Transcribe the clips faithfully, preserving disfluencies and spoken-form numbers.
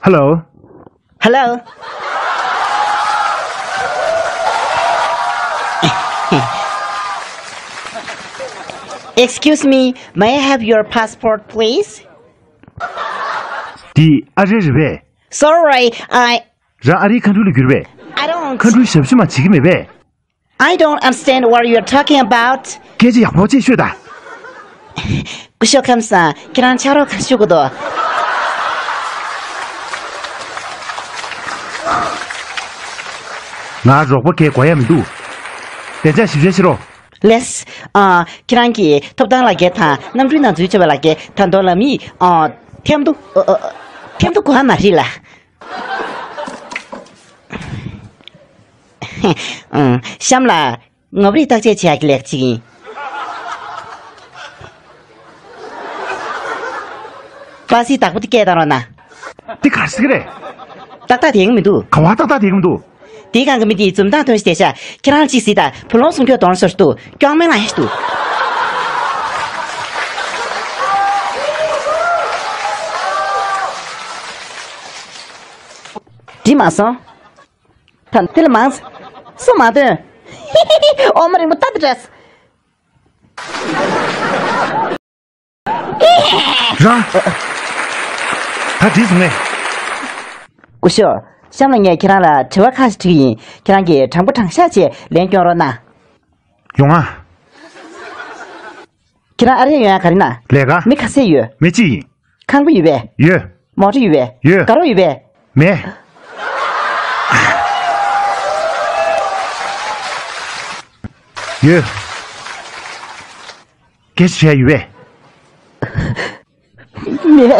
Hello. Hello. Excuse me, may I have your passport, please? འདི་ཨ་རི་རེད་པས། Sorry, I རང་ཨ་རིའི་མཁའ་འགྲུལ་ལ་གྱུར་པས། I don't མཁའ་འགྲུལ་ཞབས་ཞུ་མ་བྱེད་ཀྱི་མེད་པས། I don't understand what you're talking about. སྐད་ཆ་ཡག་པོ་ཅིག་ཤོད་ད། སྐུ་ཞབས་ཁམས་བཟང་། ཁྱེད་རང་ཕྱག་རོགས་ག་རེ་ཞུ་དགོས་འདུག་ང་རོགས་པ་གའི་དགོས་ཡ་མི་འདུག་བདེ་འཇགས་ཞིབ་བཤེར་བྱེད་རོགས། ལགས། ཨ། ཁྱེད་རང་གི་ཐོབ་ཐང་ལག་འཁྱེར་དང་གནམ་གྲུའི་ནང་འཛུལ་བྱས་པའི་ལག་འཁྱེར། ད་དུང་ལམ་ཡིག་ཨ། ཐེམ་ཐོ། ཨ། ཨ། ཐེམ་ཐོ་གོ་བ་མ་རེད་ལ། ཨང་། གཤམ་ལ་ངོ་བོ་རིགས་བརྟག་དཔྱད་བྱེད་ཡག་གི་ལས་ཀ་ཅིག་ཡིན། པ་སིའི་བདག་པོ་དེ་སྐད་བཏང་རོགས་གནང་། དེ་ག་རེ་ཟེར་གི་རེད། ཏག་ཏག་དེ་ཡོང་མི་འདུག་ག་བ་ཏག་ཏག་དེ་ཡོང་མི་འདུག་དེའི་སྒང་གི་མི་དེའི་འཛུམ་མདངས་ཐོན་ཞིག་བསྡད་ཤག་ཁྱེད་རང་གཅིག་གཟིགས་དང་། བུ་ལོན་སྲུང་སྐྱོབ་གཏོང་སོར་འདུག་སྐྱོག་མེ་ལངས་ཤིག་འདུག་འགྲིག་མ་སོང་། ད་དེ་ལ་མང་། སུ་མ་འདོན། ཨོ་མ་རིང་པོ་ལྟ་དེ་འདྲ། རང་། ད་འགྲིག་སོང་ངས། སྐུ་ཞབས། གཤམ་ལ་ངས་ཁྱེད་རང་ལ་དྲི་བ་ཁག་ཅིག་དྲི་གི་ཡིན། ཁྱེད་རང་གིས་དྲང་པོ་དྲང་བཞག་བྱས་ལན་སྐྱོན་རོགས་གནང་། ཡོང་ང་། ཁྱེད་རང་ཨ་རིར་ཡོང་ཡ་ག་རེ་ན། ལས་ཀ་མི་ག་ཚད་ཡོད། མི་གཅིག་ཡིན། ཁང་པ་ཡོད་པས། ཡོད། མོ་ཊ་ཡོད་པས། ཡོད། དགའ་རོགས་ཡོད་པས། མེད། ཡོད། སྐད་ཆ་བཤད་ཡོད་པས། མེད།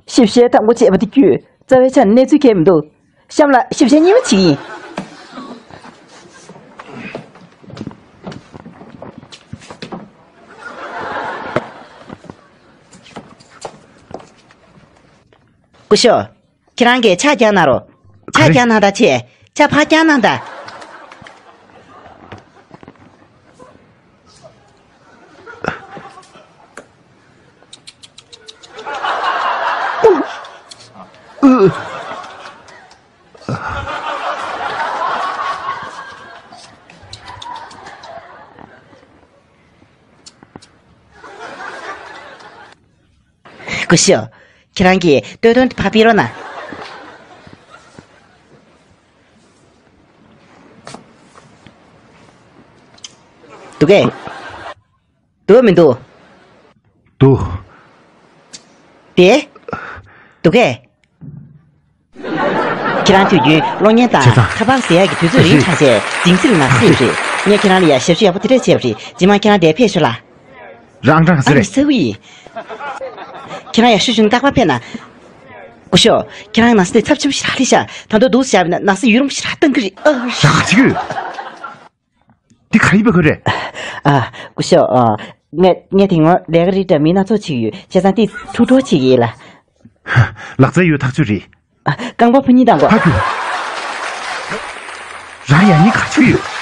ཞིབ་བཤེར་དང་པོ་བྱས་པ་དེ་བརྒྱུད་རྩ་བའི་ཆ་ནས་གནས་ཚུལ་གང་ཡང་མི་འདུག་གཤམ་ལ་ཞིབ་བཤེར་གཉིས་པ་བྱེད་ཀྱི་ཡིན། སྐུ་ཞབས། ཁྱེད་རང་གིས་ཕྱག་བརྐྱངས་གནང་རོགས། ཕྱག་ག་རེ། བརྐྱངས་གནང་དང་། ཆེ། ཕྱག་ཕར་བརྐྱངས་གནང་དང་། སྐུ་ཞབས། ཁྱེད་རང་གིས་སྟོད་ཐུང་དེ་ཕར་ཕུད་རོགས་གནང་། འདུག་གས། འདུག་མི་འདུག་འདུག་དེ། འདུག་གས། ཁྱེད་རང་དུས་རྒྱུན་གློག་བརྙན་དང་བྱས་ཙང་། ཁ་པར་ཟེར་ཡག་གི་དུས་ཚོད་རིང་དྲགས་བྱས་འཇིང་ཚིལ་ནག་སེ་རེད། ངས་ཁྱེད་རང་ལ་ཡ་ཞབས་ཞུ་ཡག་པོ་དེ་འདྲས་བྱས་པ་རེད། རྗེས་མ་ཁྱེད་རང་འདིར་ཕེབས་ཤོག་ལ། རང་རང་ཟེར། ཨ་ནི་ས་བུ་ཡིན། ཁྱེད་རང་ཡ་ཞུ་ཞུ་ན་རྟག་པར་ཕེབས་ན། སྐུ་ཞབས། ཁྱེད་རང་ནག་སེ་དེ་ཚབས་ཆེན་པོ་ཞེ་དྲག་རེད་ཤག་ད་དུང་འདུག་སེ་བཞག་པ་ན་ནག་སེ་ཡུན་རིང་པོ་ཞེ་དྲག་གཏང་གི་རེད། ཨ། ཡག་ཅིག་འདི་ག་རེ་ཡིན་པ་ཁོ་རེད། ཨ། སྐུ་ཞབས། ཨ། ངས་ངས་དེ་སྔོན་ལས་ཀ་རིགས་འདྲ་མིན་སྣ་ཚོགས་བྱེད་ཀྱི་ཡོད། བྱས་ཙང་དེ་ཐུགས་སྤྲོ་བྱེད་ཀྱི་ཡིན་ལ། ལག་རྩལ་ཡོད་ཐག་ཆོད་རེད། ཨ། རྐང་པ་ཕུ་གཉིས་དང་གོ། ཕ་གི། རང་ཡ་གཉིས་ག་ཆུ་ཡོད།